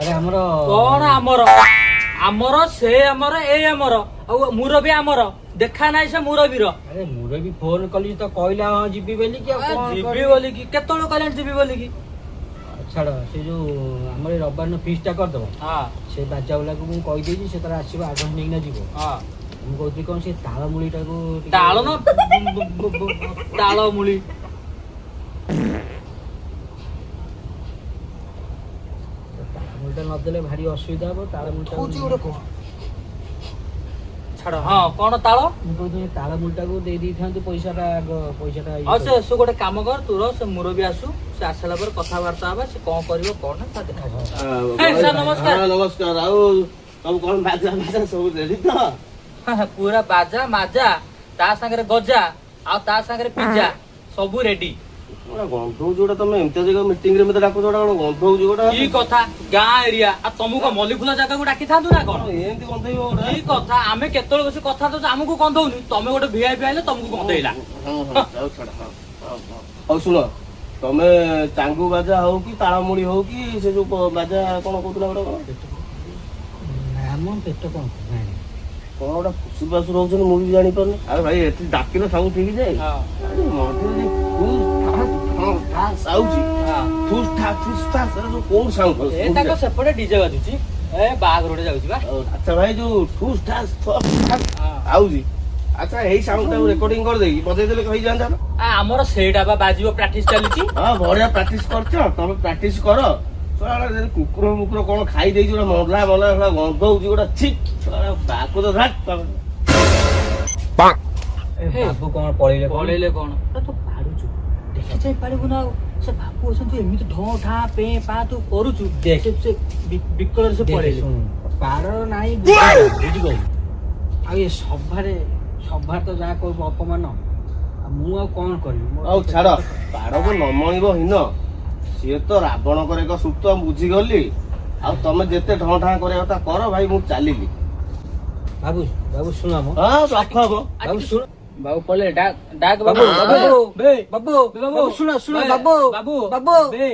ଆରେ ଆମର କଣ ଆମର ଆମର ସେ ଆମର ଏ ଆମର ଆଉ ମୁରବି ଆମର ଦେଖା ନାହିଁ ସେ ମୁରବୀର। ଆରେ ମୁରବି ଫୋନ କଲି ତ କହିଲା ହଁ ଯିବି ବୋଲି କି ଆଉ କଣ ଯିବି କରିବି? ବୋଲିକି କେତେବେଳୁ କହିଲାଣି ଯିବି ବୋଲିକି। ଛାଡ, ସେ ଯୋଉ ଆମର ଏଇ ରବିବାର ଦିନ ଫିସ୍ ଟା କରିଦବ। ହଁ। ସେ ବାଜାବାଲାକୁ ମୁଁ କହିଦେଇଛି, ସେ ତାର ଆସିବ, ଆଡଭାନ୍ସ ନେଇକିନା ଯିବ। ହଁ। ମୁଁ କହୁଥିଲି କଣ, ସେ ତାଳମୂଳିଟାକୁ ତାଳ ନା ତାଳ ମୁଳି? ତାଳମୂଳିଟା ନଦେଲେ ଭାରି ଅସୁବିଧା ହବ। ତାଳମୂଳିଟା ଗୋଟେ କଣ? ଛାଡ, ହଁ, କଣ ତାଳ? ମୁଁ କହୁଥିଲି ତାଳମୂଳିଟାକୁ ଦେଇ ଦେଇଥାନ୍ତୁ ପଇସାଟା, ଆଗ ପଇସାଟା ଇଏ ଆଉ ସେ କରି। ସେ ଗୋଟେ କାମ କର, ତୋର ସେ ମୁରବୀ ଆସୁ, ସେ ଆସିଲା ପରେ କଥାବାର୍ତ୍ତା ହବା। ସେ କଣ କରିବ କଣ ନା ତା ଦେଖାଯିବ। ହଁ। ଏ, ସାର୍ ନମସ୍କାର। ହଁ, ନମସ୍କାର। ଆଉ ସବୁ କଣ ବାଜା ଫାଜା ସବୁ ରେଡି ତ? ପୁରା ବାଜା ମାଜା, ତା ସାଙ୍ଗରେ ଗଜା ଆଉ ତା ସାଙ୍ଗରେ ପିଜା ସବୁ ରେଡି। ଗୋଟେ ଗନ୍ଧ ହଉଛି ଗୋଟେ। ତମେ ଏମିତିଆ ଜାଗା ମିଟିଂ ରେ ମତେ ଡାକୁଛ, ଗୋଟେ କଣ ଗନ୍ଧ ହଉଛି ଗୋଟେ। କି କଥା, ଗାଁ ଏରିଆ, ଆଉ ତମକୁ ମଲିଫୁଲା ଜାଗାକୁ ଡାକିଥାନ୍ତୁ ନା କଣ? କଣ ଏମିତି ଗନ୍ଧେଇବ ଗୋଟେ? କି କଥା, ଆମେ କେତେବେଳେ ବସି କଥା ଦଉଛୁ, ଆମକୁ ଗନ୍ଧଉନି, ତମେ ଗୋଟେ ଭିଆଇପି ଆଇଲେ ତମକୁ ଗନ୍ଧେଇଲା। ହଁ ହଁ, ଆଉ ଛାଡ। ହଁ ହଁ ହଁ। ହଉ ଶୁଣ, ତମେ ଚାଙ୍ଗୁ ବାଜା ହଉ କି ତାଳମୁଳି ହଉ କି ସେ ଯୋଉ ବାଜା କଣ କହୁଥିଲା ଗୋଟେ କଣ? ନା ମ, ପେଟ କଣ ନାଇଁ। କଣ ଗୋଟେ ଫୁସୁ ଫାସୁ ରହୁଛନ୍ତି, ମୁଁ ବି ଜାଣିପାରୁନି। ଆରେ ଭାଇ, ଏଠି ଡାକିଲେ ସବୁ ଠିକ ଯେ ହଁ। ଆରେ ମଝିରେ ଯେ ଫୁସ୍ ଫାସ୍ ଫଁ ଫାସ୍ ଆଉଛି, ଫୁସ୍ ଠା ଫୁସ୍ ଫାସ୍, ଏରା ସବୁ କୋଉ ସାଉଣ୍ଡ? ଏ ତାଙ୍କ ସେପଟେ ଡିଜେ ବାଜୁଛି, ଏ ବାହାଘର ଗୋଟେ ଯାଉଛି ବା। ଆଚ୍ଛା ଭାଇ, ଯୋଉ ଠୁସ୍ ଠାସ୍ ଠସ୍ ଠାସ୍ ଆଉଛି, ଆଚ୍ଛା ଏଇ ସାଉଣ୍ଡ ଟାକୁ ରେକର୍ଡିଂ କରିଦେଇକି ବଜେଇ ଦେଲେ ହେଇଯାନ୍ତା ନା? ଆମର ସେଇଟା ବା ବାଜିବ, ପ୍ରାକ୍ଟିସ ଚାଲିଛି। ହଁ, ବଢିଆ ପ୍ରାକ୍ଟିସ କରିଛ ତମେ, ପ୍ରାକ୍ଟିସ କର। ଶଳା ଯଦି କୁକୁର ମୁକୁର କଣ ଖାଇ ଦେଇଛି ଗୋଟେ ମଲା ମଲା, ଶଳା ଗନ୍ଧ ହଉଛି ଗୋଟେ, ଛି ଶଳା ବାକୁ ତ ଧାକ୍ ତମେ। ଏ ବାବୁ କଣ ପଳେଇଲେ କଣ? ପଳେଇଲେ କଣ? ଏ ତୁ ପାରୁଛୁ, ଦେଖି ଚାହିଁ ପାରିବୁ ନା। ଆଉ ସେ ବାବୁ ଅଛନ୍ତି, ଏମିତି ଢଁ ଢା ପେ ପା ତୁ କରୁଛୁ। ଦେଖ। ସେ ବିକଳରେ ସେ ଦେଖ, ପଳେଇଲେ। ଶୁଣୁ, ପାର ନାହିଁ ବୁଝିପାରିଲୁ? ଆଉ ଏ ସଭାରେ ସଭାରେ ତ ଯାହା କହିବୁ ଅପମାନ, ଆଉ ମୁଁ ଆଉ କଣ କରିବି ମୋର ଆଉ ଛାଡ, ପାରକୁ ନ ମଣିବ ହୀନ, ସିଏ ତ ରାବଣଙ୍କର ଏକ ସୁତ, ମୁଁ ବୁଝିଗଲି। ଆଉ ତମେ ଯେତେ ଢଁ ଢାଁ କରିବା କଥା କର ଭାଇ, ମୁଁ ଚାଲିଲି। ବାବୁ, ବାବୁ, ଶୁଣ ମ। ହଁ, ରଖ ହବ। ବାବୁ ଶୁଣ। ବାବୁ ପଳେଇଲେ, ଡାକ ଡାକ ବାବୁ। ବାବୁ, ବାବୁ ବେ, ବାବୁ, ବାବୁ, ଶୁଣ ଶୁଣ, ବେ, ବାବୁ, ବାବୁ, ବାବୁ। ବେ।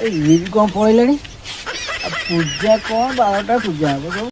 ଏ ଇଏ ବି କଣ ପଳେଇଲେଣି? ଆଉ ପୂଜା କଣ 12ଟା ପୂଜା ହବ ସବୁ।